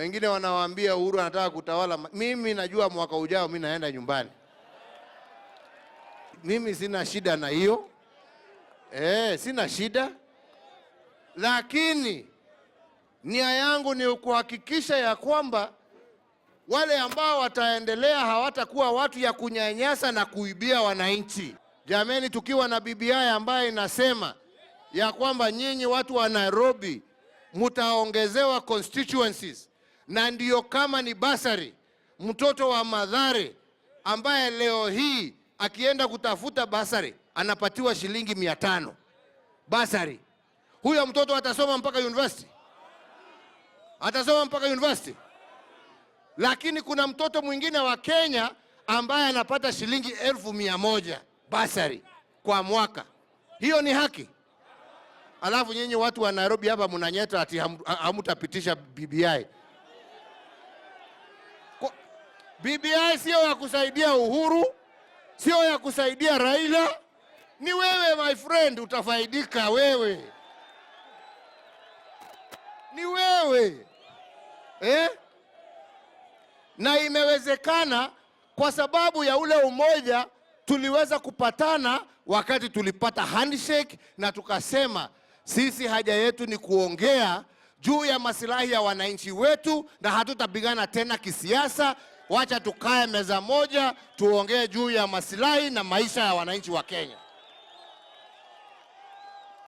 Wengine wanawaambia Uhuru anataka kutawala. Mimi najua mwaka ujao mimi naenda nyumbani. Mimi sina shida na hiyo sina shida, lakini nia yangu ni kuhakikisha ya kwamba wale ambao wataendelea hawatakuwa watu ya kunyanyasa na kuibia wananchi. Jameni, tukiwa na BBI ambayo inasema ya kwamba nyinyi watu wa Nairobi mutaongezewa constituencies, na ndiyo kama ni bursary, mtoto wa Mathare ambaye leo hii akienda kutafuta bursary anapatiwa shilingi 500 bursary, huyo mtoto atasoma mpaka university? Atasoma mpaka university? Lakini kuna mtoto mwingine wa Kenya ambaye anapata shilingi 100,000 bursary kwa mwaka. Hiyo ni haki? Alafu nyinyi watu wa Nairobi hapa mnanyeta ati hamutapitisha BBI. BBI sio ya kusaidia Uhuru, sio ya kusaidia Raila. Ni wewe, my friend, utafaidika wewe, ni wewe, eh? Na imewezekana kwa sababu ya ule umoja tuliweza kupatana wakati tulipata handshake na tukasema sisi haja yetu ni kuongea juu ya masilahi ya wananchi wetu na hatutapigana tena kisiasa. Wacha tukae meza moja tuongee juu ya masilahi na maisha ya wananchi wa Kenya.